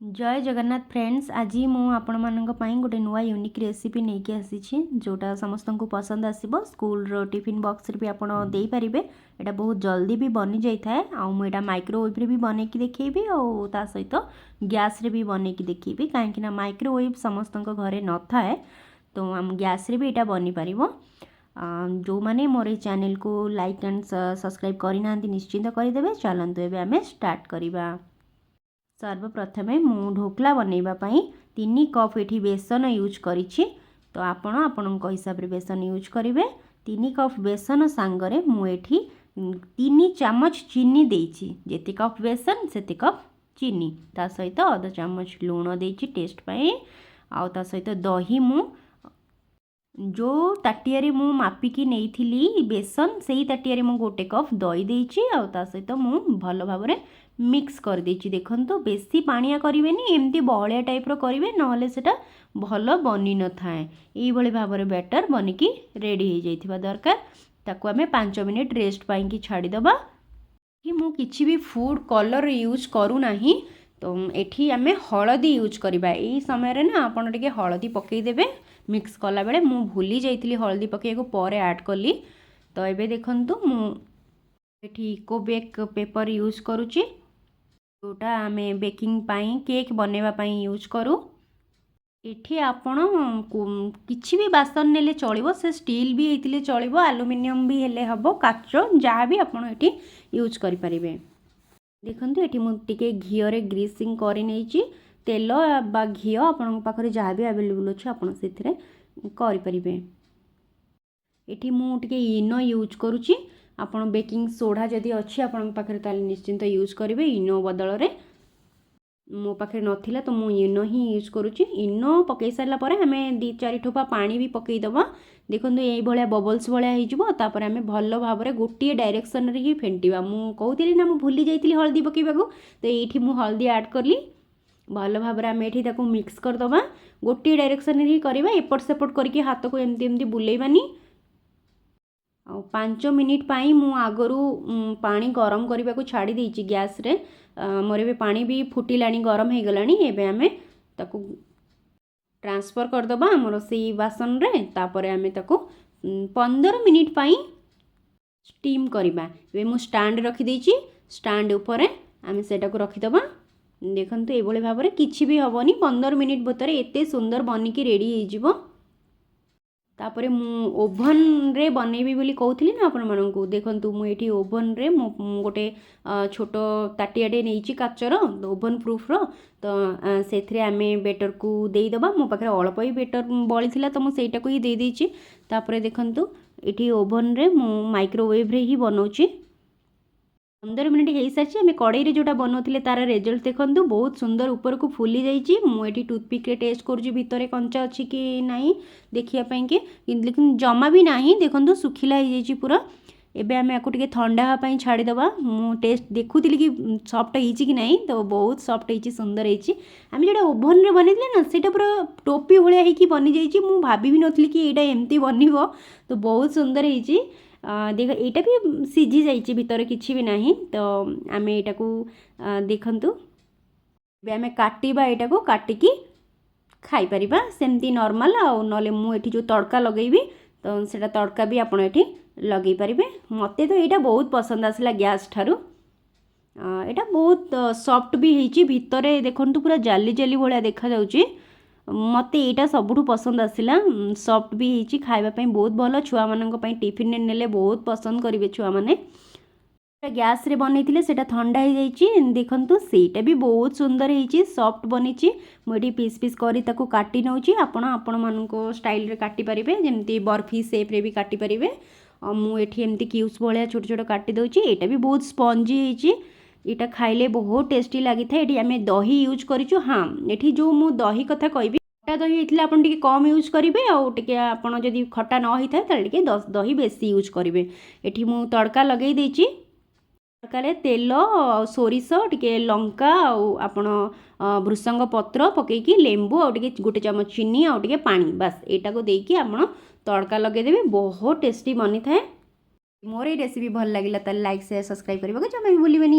ଜୟ Jagannath friends, ଆଜି ମୁଁ ଆପଣମାନଙ୍କ ପାଇଁ ଗୋଟେ ନୂଆ ୟୁନିକ୍ ରେସିପି ନେଇକି ଆସିଛି, ଯେଉଁଟା ସମସ୍ତଙ୍କୁ ପସନ୍ଦ ଆସିବ। ସ୍କୁଲର ଟିଫିନ୍ ବକ୍ସରେ ବି ଆପଣ ଦେଇପାରିବେ। ଏଇଟା ବହୁତ ଜଲ୍ଦି ବି ବନିଯାଇଥାଏ। ଆଉ ମୁଁ ଏଇଟା ମାଇକ୍ରୋୱେଭ୍ରେ ବି ବନେଇକି ଦେଖେଇବି ଆଉ ତା ସହିତ ଗ୍ୟାସ୍ରେ ବି ବନେଇକି ଦେଖେଇବି, କାହିଁକିନା ମାଇକ୍ରୋୱେଭ୍ ସମସ୍ତଙ୍କ ଘରେ ନଥାଏ। ତ ଆମ ଗ୍ୟାସ୍ରେ ବି ଏଇଟା ବନିପାରିବ। ଯେଉଁମାନେ ମୋର ଏଇ ଚ୍ୟାନେଲକୁ ଲାଇକ୍ ଆଣ୍ଡ ସବସ୍କ୍ରାଇବ୍ କରିନାହାନ୍ତି, ନିଶ୍ଚିନ୍ତ କରିଦେବେ। ଚାଲନ୍ତୁ, ଏବେ ଆମେ ଷ୍ଟାର୍ଟ କରିବା। ସର୍ବପ୍ରଥମେ ମୁଁ ଢୋକଲା ବନେଇବା ପାଇଁ 3 କପ୍ ଏଠି ବେସନ ୟୁଜ୍ କରିଛି। ତ ଆପଣ ଆପଣଙ୍କ ହିସାବରେ ବେସନ ୟୁଜ୍ କରିବେ। 3 କପ୍ ବେସନ ସାଙ୍ଗରେ ମୁଁ ଏଠି 3 ଚାମଚ ଚିନି ଦେଇଛି। ଯେତେ କପ୍ ବେସନ, ସେତେ କପ୍ ଚିନି। ତା ସହିତ ଅଧ ଚାମଚ ଲୁଣ ଦେଇଛି ଟେଷ୍ଟ ପାଇଁ। ଆଉ ତା ସହିତ ଦହି, ମୁଁ ଯେଉଁ ତାଟିଆରେ ମୁଁ ମାପିକି ନେଇଥିଲି ବେସନ, ସେଇ ତାଟିଆରେ ମୁଁ 1 କପ୍ ଦହି ଦେଇଛି। ଆଉ ତା ସହିତ ମୁଁ ଭଲ ଭାବରେ ମିକ୍ସ କରିଦେଇଛି। ଦେଖନ୍ତୁ, ବେଶୀ ପାଣିଆ କରିବେନି, ଏମିତି ବହଳିଆ ଟାଇପ୍ର କରିବେ, ନହେଲେ ସେଇଟା ଭଲ ବନିନଥାଏ। ଏଇଭଳି ଭାବରେ ବ୍ୟାଟର୍ ବନିକି ରେଡ଼ି ହେଇଯାଇଥିବା ଦରକାର। ତାକୁ ଆମେ 5 ମିନିଟ୍ ରେଷ୍ଟ ପାଇଁକି ଛାଡ଼ିଦେବା। ମୁଁ କିଛି ବି ଫୁଡ଼୍ କଲର୍ ୟୁଜ୍ କରୁନାହିଁ, ତ ଏଠି ଆମେ ହଳଦୀ ୟୁଜ୍ କରିବା। ଏଇ ସମୟରେ ନା ଆପଣ ଟିକେ ହଳଦୀ ପକାଇଦେବେ ମିକ୍ସ କଲାବେଳେ। ମୁଁ ଭୁଲି ଯାଇଥିଲି ହଳଦୀ ପକାଇବାକୁ, ପରେ ଆଡ଼୍ କଲି। ତ ଏବେ ଦେଖନ୍ତୁ, ମୁଁ ଏଠି ଇକୋବେକ୍ ପେପର୍ ୟୁଜ୍ କରୁଛି, ଯେଉଁଟା ଆମେ ବେକିଂ ପାଇଁ, କେକ୍ ବନେଇବା ପାଇଁ ୟୁଜ୍ କରୁ। ଏଠି ଆପଣ କିଛି ବି ବାସନ ନେଲେ ଚଳିବ। ସେ ଷ୍ଟିଲ୍ ବି ହେଇଥିଲେ ଚଳିବ, ଆଲୁମିନିୟମ୍ ବି ହେଲେ ହେବ, କାଚ, ଯାହା ବି ଆପଣ ଏଠି ୟୁଜ୍ କରିପାରିବେ। ଦେଖନ୍ତୁ, ଏଠି ମୁଁ ଟିକେ ଘିଅରେ ଗ୍ରୀସିଂ କରିନେଇଛି। ତେଲ ବା ଘିଅ, ଆପଣଙ୍କ ପାଖରେ ଯାହା ବି ଆଭେଲେବୁଲ୍ ଅଛି, ଆପଣ ସେଥିରେ କରିପାରିବେ। ଏଠି ମୁଁ ଟିକେ ଇନୋ ୟୁଜ୍ କରୁଛି। ଆପଣ ବେକିଂ ସୋଢ଼ା ଯଦି ଅଛି ଆପଣଙ୍କ ପାଖରେ, ତାହେଲେ ନିଶ୍ଚିନ୍ତ ୟୁଜ୍ କରିବେ ଇନୋ ବଦଳରେ। ମୋ ପାଖରେ ନଥିଲା, ତ ମୁଁ ଇନୋ ହିଁ ୟୁଜ୍ କରୁଛି। ଇନୋ ପକାଇ ସାରିଲା ପରେ ଆମେ ଦୁଇ ଚାରି ଠୋପା ପାଣି ବି ପକାଇଦେବା। ଦେଖନ୍ତୁ, ଏଇଭଳିଆ ବବଲ୍ସ ଭଳିଆ ହେଇଯିବ। ତାପରେ ଆମେ ଭଲ ଭାବରେ ଗୋଟିଏ ଡାଇରେକ୍ସନରେ ହିଁ ଫେଣ୍ଟିବା। ମୁଁ କହୁଥିଲି ନା, ମୁଁ ଭୁଲି ଯାଇଥିଲି ହଳଦୀ ପକାଇବାକୁ, ତ ଏଇଠି ମୁଁ ହଳଦୀ ଆଡ଼୍ କଲି। ଭଲ ଭାବରେ ଆମେ ଏଠି ତାକୁ ମିକ୍ସ କରିଦେବା। ଗୋଟିଏ ଡାଇରେକ୍ସନରେ ହିଁ କରିବା, ଏପଟ ସେପଟ କରିକି ହାତକୁ ଏମିତି ଏମିତି ବୁଲେଇବାନି। ଆଉ 5 ମିନିଟ୍ ପାଇଁ ମୁଁ ଆଗରୁ ପାଣି ଗରମ କରିବାକୁ ଛାଡ଼ି ଦେଇଛି ଗ୍ୟାସ୍ରେ। ମୋର ଏବେ ପାଣି ବି ଫୁଟିଲାଣି, ଗରମ ହେଇଗଲାଣି। ଏବେ ଆମେ ତାକୁ ଟ୍ରାନ୍ସଫର୍ କରିଦେବା ଆମର ସେଇ ବାସନରେ। ତାପରେ ଆମେ ତାକୁ 15 ମିନିଟ୍ ପାଇଁ ଷ୍ଟିମ୍ କରିବା। ଏବେ ମୁଁ ଷ୍ଟାଣ୍ଡ ରଖିଦେଇଛି, ଷ୍ଟାଣ୍ଡ ଉପରେ ଆମେ ସେଇଟାକୁ ରଖିଦେବା। ଦେଖନ୍ତୁ, ଏଇଭଳି ଭାବରେ କିଛି ବି ହେବନି। 15 ମିନିଟ୍ ଭିତରେ ଏତେ ସୁନ୍ଦର ବନିକି ରେଡ଼ି ହେଇଯିବ। ତାପରେ ମୁଁ ଓଭନରେ ବନେଇବି ବୋଲି କହୁଥିଲି ନା ଆପଣମାନଙ୍କୁ? ଦେଖନ୍ତୁ, ମୁଁ ଏଇଠି ଓଭନରେ ମୁଁ ଗୋଟେ ଛୋଟ ତାଟିଆଟେ ନେଇଛି କାଚର, ଓଭନ୍ ପ୍ରୁଫ୍ର। ତ ସେଥିରେ ଆମେ ବେଟର୍କୁ ଦେଇଦେବା। ମୋ ପାଖରେ ଅଳ୍ପ ହିଁ ବେଟର୍ ବଳିଥିଲା, ତ ମୁଁ ସେଇଟାକୁ ହିଁ ଦେଇଦେଇଛି। ତାପରେ ଦେଖନ୍ତୁ, ଏଠି ଓଭନରେ ମୁଁ ମାଇକ୍ରୋୱେଭ୍ରେ ହିଁ ବନାଉଛି। 15 ମିନିଟ୍ ହେଇସାରିଛି। ଆମେ କଡ଼େଇରେ ଯେଉଁଟା ବନାଉଥିଲେ, ତା'ର ରେଜଲ୍ଟ ଦେଖନ୍ତୁ, ବହୁତ ସୁନ୍ଦର ଉପରକୁ ଫୁଲି ଯାଇଛି। ମୁଁ ଏଠି ଟୁଥପିକ୍ରେ ଟେଷ୍ଟ କରୁଛି ଭିତରେ କଞ୍ଚା ଅଛି କି ନାହିଁ ଦେଖିବା ପାଇଁକି। କିନ୍ତୁ ଜମା ବି ନାହିଁ। ଦେଖନ୍ତୁ, ଶୁଖିଲା ହେଇଯାଇଛି ପୁରା। ଏବେ ଆମେ ଆକୁ ଟିକେ ଥଣ୍ଡା ହେବା ପାଇଁ ଛାଡ଼ିଦେବା। ମୁଁ ଟେଷ୍ଟ ଦେଖୁଥିଲି କି ସଫ୍ଟ ହେଇଛି କି ନାହିଁ। ତ ବହୁତ ସଫ୍ଟ ହେଇଛି, ସୁନ୍ଦର ହେଇଛି। ଆମେ ଯେଉଁଟା ଓଭନରେ ବନେଇଥିଲେ ନା, ସେଇଟା ପୁରା ଟୋପି ଭଳିଆ ହେଇକି ବନିଯାଇଛି। ମୁଁ ଭାବି ବି ନଥିଲି କି ଏଇଟା ଏମିତି ବନିବ। ତ ବହୁତ ସୁନ୍ଦର ହେଇଛି। ଦେଖ, ଏଇଟା ବି ସିଝି ଯାଇଛି, ଭିତରେ କିଛି ବି ନାହିଁ। ତ ଆମେ ଏଇଟାକୁ ଦେଖନ୍ତୁ, ଏବେ ଆମେ କାଟିବା। ଏଇଟାକୁ କାଟିକି ଖାଇପାରିବା ସେମିତି ନର୍ମାଲ୍, ଆଉ ନହେଲେ ମୁଁ ଏଠି ଯେଉଁ ତଡ଼କା ଲଗେଇବି, ତ ସେଇଟା ତଡ଼କା ବି ଆପଣ ଏଠି ଲଗେଇ ପାରିବେ। ମୋତେ ତ ଏଇଟା ବହୁତ ପସନ୍ଦ ଆସିଲା ଗ୍ୟାସ୍ ଠାରୁ। ଏଇଟା ବହୁତ ସଫ୍ଟ ବି ହେଇଛି। ଭିତରେ ଦେଖନ୍ତୁ, ପୁରା ଜାଲି ଜାଲି ଭଳିଆ ଦେଖାଯାଉଛି। ମୋତେ ଏଇଟା ସବୁଠୁ ପସନ୍ଦ ଆସିଲା। ସଫ୍ଟ ବି ହେଇଛି, ଖାଇବା ପାଇଁ ବହୁତ ଭଲ। ଛୁଆମାନଙ୍କ ପାଇଁ ଟିଫିନରେ ନେଲେ ବହୁତ ପସନ୍ଦ କରିବେ ଛୁଆମାନେ। ଗ୍ୟାସ୍ରେ ବନେଇଥିଲେ, ସେଇଟା ଥଣ୍ଡା ହେଇଯାଇଛି। ଦେଖନ୍ତୁ, ସେଇଟା ବି ବହୁତ ସୁନ୍ଦର ହେଇଛି, ସଫ୍ଟ ବନିଛି। ମୁଁ ଏଠି ପିସ୍ ପିସ୍ କରି ତାକୁ କାଟି ନେଉଛି। ଆପଣ ଆପଣମାନଙ୍କ ଷ୍ଟାଇଲରେ କାଟିପାରିବେ, ଯେମିତି ବର୍ଫି ସେପ୍ରେ ବି କାଟିପାରିବେ। ଆଉ ମୁଁ ଏଠି ଏମିତି କ୍ୟୁବ୍ସ ଭଳିଆ ଛୋଟ ଛୋଟ କାଟି ଦେଉଛି। ଏଇଟା ବି ବହୁତ ସ୍ପଞ୍ଜି ହେଇଛି। ଏଇଟା ଖାଇଲେ ବହୁତ ଟେଷ୍ଟି ଲାଗିଥାଏ। ଏଠି ଆମେ ଦହି ୟୁଜ୍ କରିଛୁ। ହଁ, ଏଠି ଯେଉଁ ମୁଁ ଦହି କଥା କହିବି, ଖଟା ଦହି ହେଇଥିଲେ ଆପଣ ଟିକେ କମ୍ ୟୁଜ୍ କରିବେ, ଆଉ ଟିକେ ଆପଣ ଯଦି ଖଟା ନ ହେଇଥାଏ, ତାହେଲେ ଟିକେ ଦହି ବେଶୀ ୟୁଜ୍ କରିବେ। ଏଠି ମୁଁ ତଡ଼କା ଲଗେଇ ଦେଇଛି। ତଡ଼କାରେ ତେଲ, ସୋରିଷ, ଟିକେ ଲଙ୍କା ଆଉ ଆପଣ ଭୃସଙ୍ଗ ପତ୍ର ପକାଇକି, ଲେମ୍ବୁ ଆଉ ଟିକେ 1 ଚାମଚ ଚିନି ଆଉ ଟିକେ ପାଣି, ବାସ୍, ଏଇଟାକୁ ଦେଇକି ଆପଣ ତଡ଼କା ଲଗେଇଦେବେ। ବହୁତ ଟେଷ୍ଟି ବନିଥାଏ। ମୋର ଏଇ ରେସିପି ଭଲ ଲାଗିଲା, ତାହେଲେ ଲାଇକ୍, ସେୟାର, ସବସ୍କ୍ରାଇବ୍ କରିବାକୁ ଜମା ବି ଭୁଲିବେନି।